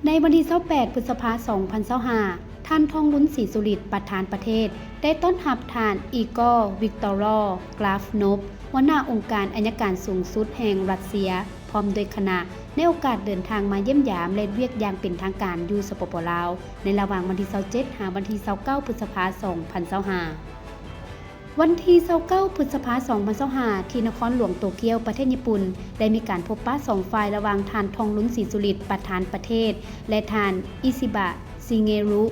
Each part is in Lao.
ໃນວັນທີຊາວແປດ ພຶດສະພາ ສອງພັນຊາວຫ້າ ທ່ານ ທອງລຸນ ສີສຸລິດ ປະທານປະເທດ ໄດ້ຕ້ອນຮັບທ່ານ ອີກໍ ວິກຕໍຣໍ ກຣາຟໂນບ ຫົວໜ້າອົງການອັຍການສູງສຸດແຫ່ງຣັດເຊຍ ພ້ອມດ້ວຍຄະນະ ໃນໂອກາດເດີນທາງມາຢ້ຽມຢາມ ແລະ ເຮັດວຽກຢ່າງເປັນທາງການຢູ່ ສປປ ລາວ ໃນລະຫວ່າງວັນທີຊາວເຈັດ ຫາວັນທີຊາວເກົ້າ ພຶດສະພາ ສອງພັນຊາວຫ້າ. ວັນທີຊາວເກົ້າ ພຶດສະພາ ສອງພັນຊາວຫ້າ ທີ່ນະຄອນຫຼວງໂຕກຽວ ປະເທດຍີ່ປຸ່ນ ໄດ້ມີການພົບປະສອງຝ່າຍ ລະຫວ່າງທ່ານ ທອງລຸນ ສີສຸລິດ ປະທານປະເທດ ແລະ ທ່ານ ອິຊິບະ ຊິເງຣຸ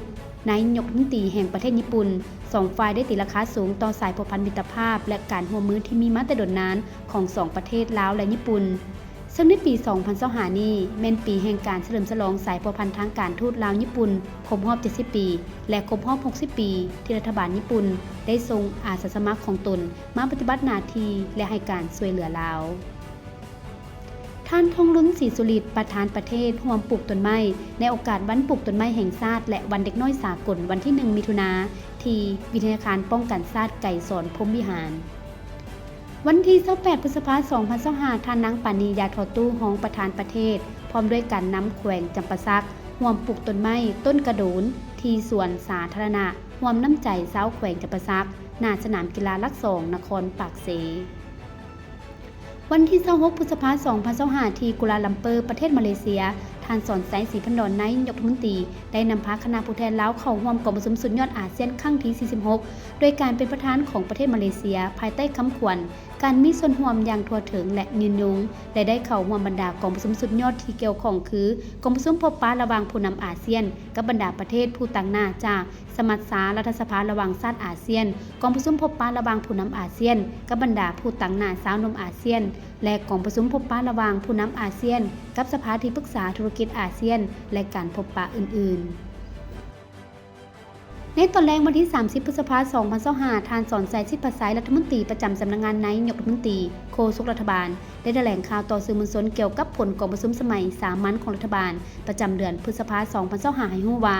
ນາຍົກລັດຖະມົນຕີແຫ່ງປະເທດຍີ່ປຸ່ນ. ສອງຝ່າຍໄດ້ຕີລາຄາສູງຕໍ່ສາຍພົວພັນມິດຕະພາບ ແລະ ການຮ່ວມມືທີ່ມີມາແຕ່ດົນນານຂອງສອງປະເທດລາວ ແລະ ຍີ່ປຸ່ນ. ເຊິ່ງໃນປີສອງພັນຊາວຫ້ານີ້ ແມ່ນປີແຫ່ງການສະເຫຼີມສະຫຼອງສາຍພົວພັນທາງການທູດລາວຍີ່ປຸ່ນ ຄົບຮອບເຈັດສິບປີ ແລະ ຄົບຮອບຫົກສິບປີ ທີ່ລັດຖະບານຍີ່ປຸ່ນໄດ້ສົ່ງອາສາສະໝັກຂອງຕົນມາປະຕິບັດໜ້າທີ່ ແລະ ໃຫ້ການຊ່ວຍເຫຼືອລາວ. ທ່ານ ທອງລຸນ ສີສຸລິດ ປະທານປະເທດ ຮ່ວມປູກຕົ້ນໄມ້ ໃນໂອກາດວັນປູກຕົ້ນໄມ້ແຫ່ງຊາດ ແລະ ວັນເດັກນ້ອຍສາກົນ ວັນທີໜຶ່ງ ມິຖຸນາ ທີ່ວິທະຍາຄານປ້ອງກັນຊາດໄກສອນ ພົມວິຫານ. ວັນທີຊາວແປດ ພຶດສະພາ ສອງພັນຊາວຫ້າ ທ່ານນາງ ປານີ ຢາທໍ່ຕູ້ ຮອງປະທານປະເທດ ພ້ອມດ້ວຍການນຳແຂວງຈຳປາສັກ ຮ່ວມປູກຕົ້ນໄມ້ຕົ້ນກະໂດນ ທີ່ສວນສາທາລະນະຮ່ວມນ້ຳໃຈຊາວແຂວງຈຳປາສັກ ໜ້າສະໜາມກິລາຫຼັກສອງ ນະຄອນປາກເຊ. ວັນທີຊາວຫົກ ພຶດສະພາ ສອງພັນຊາວຫ້າ ທີ່ກົວລາລັມເປີ ປະເທດມາເລເຊຍ, ທ່ານ ສອນໄຊ ສີພັນດອນ ນາຍົກລັດຖະມົນຕີ ໄດ້ນຳພາຄະນະຜູ້ແທນລາວເຂົ້າຮ່ວມກອງປະຊຸມສຸດຍອດອາຊຽນຄັ້ງທີສີ່ສິບຫົກ ໂດຍການເປັນປະທານຂອງປະເທດມາເລເຊຍ ພາຍໃຕ້ຄຳຂວັນ ການມີສ່ວນຮ່ວມຢ່າງທົ່ວເຖິງ ແລະ ຍືນຍົງ ແລະ ໄດ້ເຂົ້າຮ່ວມບັນດາກອງປະຊຸມສຸດຍອດທີ່ກ່ຽວຂ້ອງຄື ກອງປະຊຸມພົບປະລະຫວ່າງຜູ້ນຳອາຊຽນກັບບັນດາປະເທດຜູ້ຕາງໜ້າຈາກສະມັດຊາລັດຖະສະພາລະຫວ່າງຊາດອາຊຽນ, ກອງປະຊຸມພົບປະລະຫວ່າງຜູ້ນຳອາຊຽນກັບບັນດາຜູ້ຕາງໜ້າຊາວໜຸ່ມອາຊຽນ ແລະ ກອງປະຊຸມພົບປະລະຫວ່າງຜູ້ນຳອາຊຽນກັບສະພາທີ່ປຶກສາທຸລະກິດອາຊຽນ ແລະ ການພົບປະອື່ນໆ. ໃນຕອນແລງວັນທີສາມສິບ ພຶດສະພາ ສອງພັນຊາວຫ້າ ທ່ານ ສອນໄຊ ສິດພະໄຊ ລັດຖະມົນຕີປະຈຳສຳນັກງານນາຍົກລັດຖະມົນຕີ ໂຄສົກລັດຖະບານ ໄດ້ຖະແຫຼງຂ່າວຕໍ່ສື່ມວນຊົນກ່ຽວກັບຜົນກອງປະຊຸມສະໄໝສາມັນຂອງລັດຖະບານ ປະຈຳເດືອນພຶດສະພາ ສອງພັນຊາວຫ້າ ໃຫ້ຮູ້ວ່າ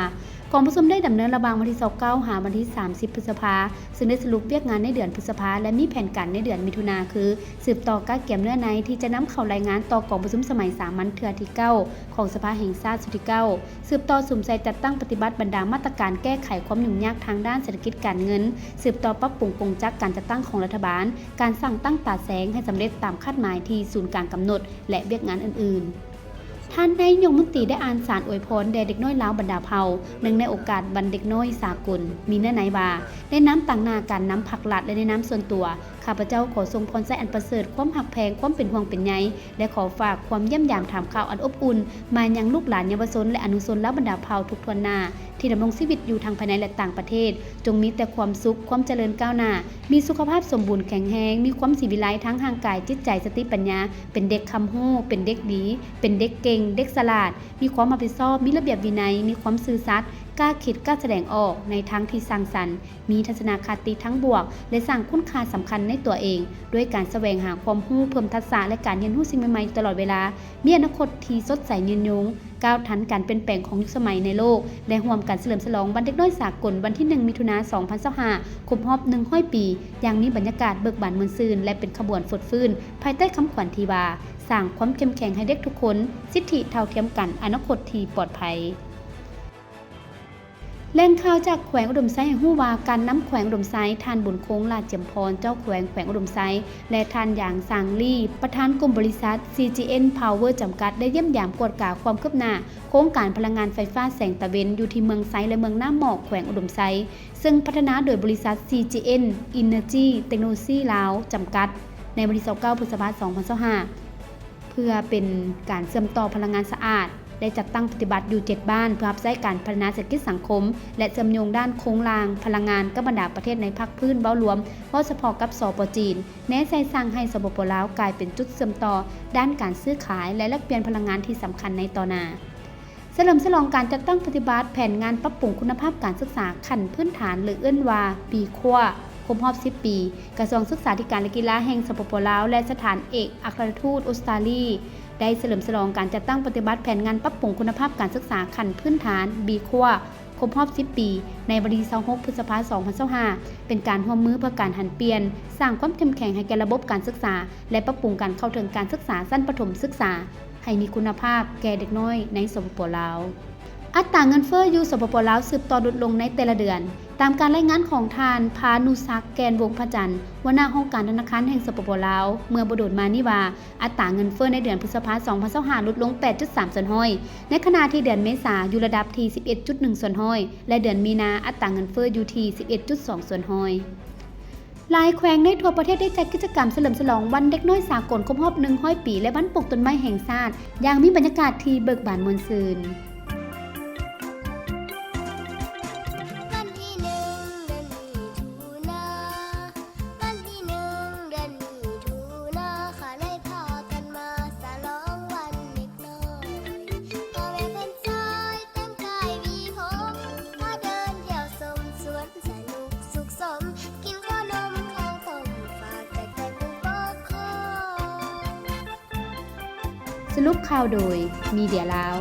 ກອງປະຊຸມໄດ້ດຳເນີນລະຫວ່າງວັນທີຊາວເກົ້າ ຫາວັນທີສາມສິບ ພຶດສະພາ ເຊິ່ງໄດ້ສະຫຼຸບວຽກງານໃນເດືອນພຶດສະພາ ແລະ ມີແຜນການໃນເດືອນມິຖຸນາ ຄື ສືບຕໍ່ກະກຽມເນື້ອໃນທີ່ຈະນຳເຂົ້າລາຍງານຕໍ່ກອງປະຊຸມສະໄໝສາມັນເທື່ອທີເກົ້າ ຂອງສະພາແຫ່ງຊາດຊຸດທີເກົ້າ ສືບຕໍ່ສຸມໃສ່ຈັດຕັ້ງປະຕິບັດບັນດາມາດຕະການແກ້ໄຂຄວາມຫຍຸ້ງຍາກທາງດ້ານເສດຖະກິດການເງິນ, ສືບຕໍ່ປັບປຸງກົງຈັກການຈັດຕັ້ງຂອງລັດຖະບານ, ການສ້າງຕັ້ງຕາແສງໃຫ້ສຳເລັດຕາມຄາດໝາຍທີ່ສູນກາງກຳນົດ ແລະ ວຽກງານອື່ນໆ. ທ່ານນາຍົກລັດຖະມົນຕີໄດ້ອ່ານສານອວຍພອນແດ່ເດັກນ້ອຍລາວບັນດາເຜົ່າ ເນື່ອງໃນໂອກາດວັນເດັກນ້ອຍສາກົນ, ມີເນື້ອໃນວ່າ ໃນນາມຕາງໜ້າການນຳພັກລັດ ແລະ ໃນນາມສ່ວນຕົວ, ຂ້າພະເຈົ້າຂໍສົ່ງພອນໄຊອັນປະເສີດ, ຄວາມຮັກແພງ, ຄວາມເປັນຫ່ວງເປັນໃຍ ແລະ ຂໍຝາກຄວາມຢ້ຽມຢາມຖາມຂ່າວອັນອົບອຸ່ນມາຍັງລູກຫຼານເຍົາວະຊົນ ແລະ ອະນຸຊົນລາວບັນດາເຜົ່າທຸກຖ້ວນໜ້າ ທີ່ດຳລົງຊີວິດຢູ່ທັງພາຍໃນ ແລະ ຕ່າງປະເທດ, ຈົ່ງມີແຕ່ຄວາມສຸກ, ຄວາມຈະເລີນກ້າວໜ້າ, ມີສຸຂະພາບສົມບູນແຂງແຮງ, ມີຄວາມສີວິໄລທາງຮ່າງກາຍ, ຈິດໃຈ, ສະຕິປັນຍາ, ເປັນເດັກຄຳຮູ້, ເປັນເດັກດີ, ເປັນເດັກເກັ່ງ, ເດັກສະຫຼາດ, ມີຄວາມຮັບຜິດຊອບ, ມີລະບຽບວິໄນ, ມີຄວາມຊື່ສັດ, ກ້າຄິດ, ກ້າສະແດງອອກໃນທາງທີ່ສ້າງສັນ, ມີທັດສະນະຄະຕິທາງບວກ ແລະ ສ້າງຄຸນຄ່າສຳຄັນໃນຕົວເອງ ດ້ວຍການສະແຫວງຫາຄວາມຮູ້, ເພີ່ມທັກສະ ແລະ ການຮຽນຮູ້ສິ່ງໃໝ່ໆຕະຫຼອດເວລາ, ມີອະນາຄົດທີ່ສົດໃສຍືນຍົງ, ກ້າວທັນການປ່ຽນແປງຂອງຍຸກສະໄໝໃນໂລກ ແລະ ຮ່ວມກັນສະເຫຼີມສະຫຼອງວັນເດັກນ້ອຍສາກົນ ວັນທີໜຶ່ງ ມິຖຸນາ ສອງພັນຊາວຫ້າ ຄົບຮອບໜຶ່ງຮ້ອຍປີ ຢ່າງມີບັນຍາກາດເບີກບານມ່ວນຊື່ນ ແລະ ເປັນຂະບວນຟົດຟື້ນ ພາຍໃຕ້ຄຳຂວັນທີ່ວ່າ ສ້າງຄວາມເຂັ້ມແຂງໃຫ້ເດັກທຸກຄົນ, ສິດທິເທົ່າທຽມກັນ, ອະນາຄົດທີ່ປອດໄພ. ແຫຼ່ງຂ່າວຈາກແຂວງອຸດົມໄຊໃຫ້ຮູ້ວ່າ ການນຳແຂວງອຸດົມໄຊ, ທ່ານ ບຸນຄົງ ຫຼ້າຈຽມພອນ ເຈົ້າແຂວງແຂວງອຸດົມໄຊ ແລະ ທ່ານ ຢາງ ຊາງລີ ປະທານກຸ່ມບໍລິສັດ ຊີຈີເອັນ ພາວເວີ ຈຳກັດ ໄດ້ຢ້ຽມຢາມກວດກາຄວາມຄືບໜ້າໂຄງການພະລັງງານໄຟຟ້າແສງຕາເວັນ ຢູ່ທີ່ເມືອງໄຊ ແລະ ເມືອງນ້ຳໝອກ ແຂວງອຸດົມໄຊ, ເຊິ່ງພັດທະນາໂດຍບໍລິສັດ ຊີຈີເອັນ ອິນເນີຈີ ເຕັກໂນໂລຊີ ລາວ ຈຳກັດ ໃນວັນທີຊາວເກົ້າ ພຶດສະພາ ສອງພັນຊາວຫ້າ ເພື່ອເປັນການເຊື່ອມຕໍ່ພະລັງງານສະອາດ ໄດ້ຈັດຕັ້ງປະຕິບັດຢູ່ເຈັດບ້ານ ເພື່ອຮັບໃຊ້ການພັດທະນາເສດຖະກິດສັງຄົມ ແລະ ເຊື່ອມໂຍງດ້ານໂຄງລ່າງພະລັງງານກັບບັນດາປະເທດໃນພາກພື້ນເວົ້າລວມ, ເວົ້າສະເພາະກັບ ສປ ຈີນ, ແນໃສ່ສ້າງໃຫ້ ສປປ ລາວ ກາຍເປັນຈຸດເຊື່ອມຕໍ່ດ້ານການຊື້ຂາຍ ແລະ ແລກປ່ຽນພະລັງງານທີ່ສຳຄັນໃນຕໍ່ໜ້າ. ສະເຫຼີມສະຫຼອງການຈັດຕັ້ງປະຕິບັດແຜນງານປັບປຸງຄຸນນະພາບການສຶກສາຂັ້ນພື້ນຖານ ຫຼື ເອີ້ນວ່າ ບີຄວ້າ ຄົບຮອບສິບປີ, ກະຊວງສຶກສາທິການ ແລະ ກິລາແຫ່ງ ສປປ ລາວ ແລະ ສະຖານເອກອັກຄະລັດທູດອົດສະຕາລີ ໄດ້ສະເຫຼີມສະຫຼອງການຈັດຕັ້ງປະຕິບັດແຜນງານປັບປຸງຄຸນນະພາບການສຶກສາຂັ້ນພື້ນຖານ ບີຄວ້າ ຄົບຮອບສິບປີ ໃນວັນທີຊາວຫົກ ພຶດສະພາ ສອງພັນຊາວຫ້າ ເປັນການຮ່ວມມືເພື່ອການຫັນປ່ຽນ, ສ້າງຄວາມເຂັ້ມແຂງໃຫ້ແກ່ລະບົບການສຶກສາ ແລະ ປັບປຸງການເຂົ້າເຖິງການສຶກສາຊັ້ນປະຖົມສຶກສາ ໃຫ້ມີຄຸນນະພາບແກ່ເດັກນ້ອຍໃນ ສປປ ລາວ. ອັດຕາເງິນເຟີ້ຢູ່ ສປປ ລາວ ສືບຕໍ່ຫຼຸດລົງໃນແຕ່ລະເດືອນ. ຕາມການລາຍງານຂອງທ່ານ ພານຸສັກ ແກ່ນວົງພະຈັນ ຫົວໜ້າຫ້ອງການທະນາຄານແຫ່ງ ສປປ ລາວ ເມື່ອບໍ່ດົນມານີ້ວ່າ ອັດຕາເງິນເຟີ້ໃນເດືອນພຶດສະພາ ສອງພັນຊາວຫ້າ ຫຼຸດລົງ ແປດຈຸດສາມສ່ວນຮ້ອຍ, ໃນຂະນະທີ່ເດືອນເມສາຢູ່ລະດັບທີ່ ສິບເອັດຈຸດໜຶ່ງສ່ວນຮ້ອຍ ແລະ ເດືອນມີນາ ອັດຕາເງິນເຟີ້ຢູ່ທີ່ ສິບເອັດຈຸດສອງສ່ວນຮ້ອຍ. ຫຼາຍແຂວງໃນທົ່ວປະເທດໄດ້ຈັດກິດຈະກຳສະເຫຼີມສະຫຼອງວັນເດັກນ້ອຍສາກົນຄົບຮອບໜຶ່ງຮ້ອຍປີ ແລະ ວັນປູກຕົ້ນໄມ້ແຫ່ງຊາດ ຢ່າງມີບັນຍາກາດທີ່ເບີກບານມ່ວນຊື່ນ. ວັນທີໜຶ່ງເດືອນມິຖຸນາ ວັນທີໜຶ່ງເດືອນມິຖຸນາ ເຂົາເລີຍພາກັນມາສະຫຼອງວັນເດັກນ້ອຍ ພໍ່ແມ່ເພິ່ນຊ່ອຍແຕ່ງກາຍຫວີຜົມ ພາເດີນທ່ຽວຊົມສວນ ສະໜຸກສຸກສົມ ກິນເຂົ້າໜົມຂອງສົມ ຝາກຈາກໃຈຜູ້ປົກຄອງ. ສະຫຼຸບຂ່າວໂດຍ ມີເດຍລາວ.